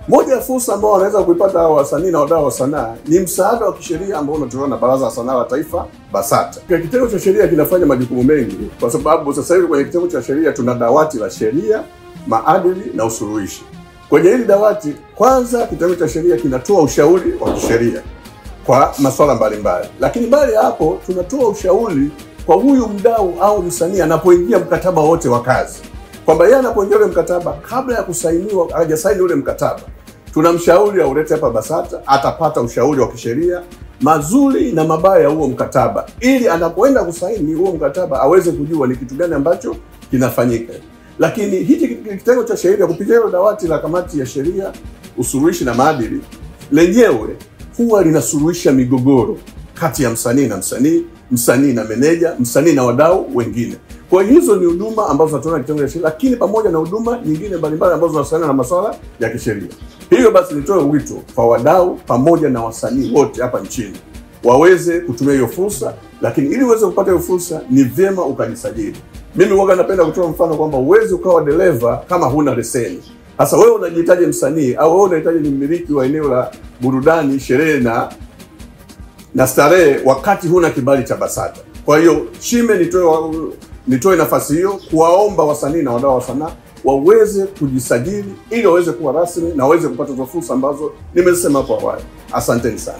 Moja ya fursa ambao wanaweza kuipata hao wasanii na wadau wa sanaa ni msaada wa kisheria ambao unatolewa na Baraza la Sanaa la Taifa, BASATA. Kitengo cha sheria kinafanya majukumu mengi, kwa sababu sasa hivi kwenye kitengo cha sheria tuna dawati la sheria, maadili na usuluhishi. Kwenye hili dawati, kwanza kitengo cha sheria kinatoa ushauri wa kisheria kwa masuala mbalimbali. Lakini mbali ya hapo tunatoa ushauri kwa huyu mdau au msanii anapoingia mkataba wote wa kazi, kwamba yeye anapoingia ule mkataba, kabla ya kusainiwa, hajasaini ule mkataba, tunamshauri aulete hapa BASATA, atapata ushauri wa kisheria mazuri na mabaya ya huo mkataba, ili anapoenda kusaini huo mkataba aweze kujua ni kitu gani ambacho kinafanyika. Lakini hiki kitengo cha sheria kupitia hilo dawati la kamati ya sheria, usuluhishi na maadili, lenyewe huwa linasuluhisha migogoro kati ya msanii na msanii, msanii na meneja, msanii na wadau wengine. Kwa hiyo hizo ni huduma ambazo tunatoa kitengo cha sheria, lakini pamoja na huduma nyingine mbalimbali ambazo zinahusiana na masuala ya kisheria. Hivyo basi nitoe wito kwa wadau pamoja na wasanii wote hapa nchini waweze kutumia hiyo fursa, lakini ili uweze kupata hiyo fursa ni vyema ukajisajili. Mimi huwa napenda kutoa mfano kwamba uweze ukawa dereva kama huna leseni. Sasa wewe unajihitaji msanii au wewe unahitaji ni mmiliki wa eneo la burudani, sherehe na starehe wakati huna kibali cha BASATA. Kwa hiyo shime nitoe nafasi hiyo kuwaomba wasanii na wadau wa sanaa waweze kujisajili ili waweze kuwa rasmi na waweze kupata fursa ambazo nimezisema hapo awali. Asanteni sana.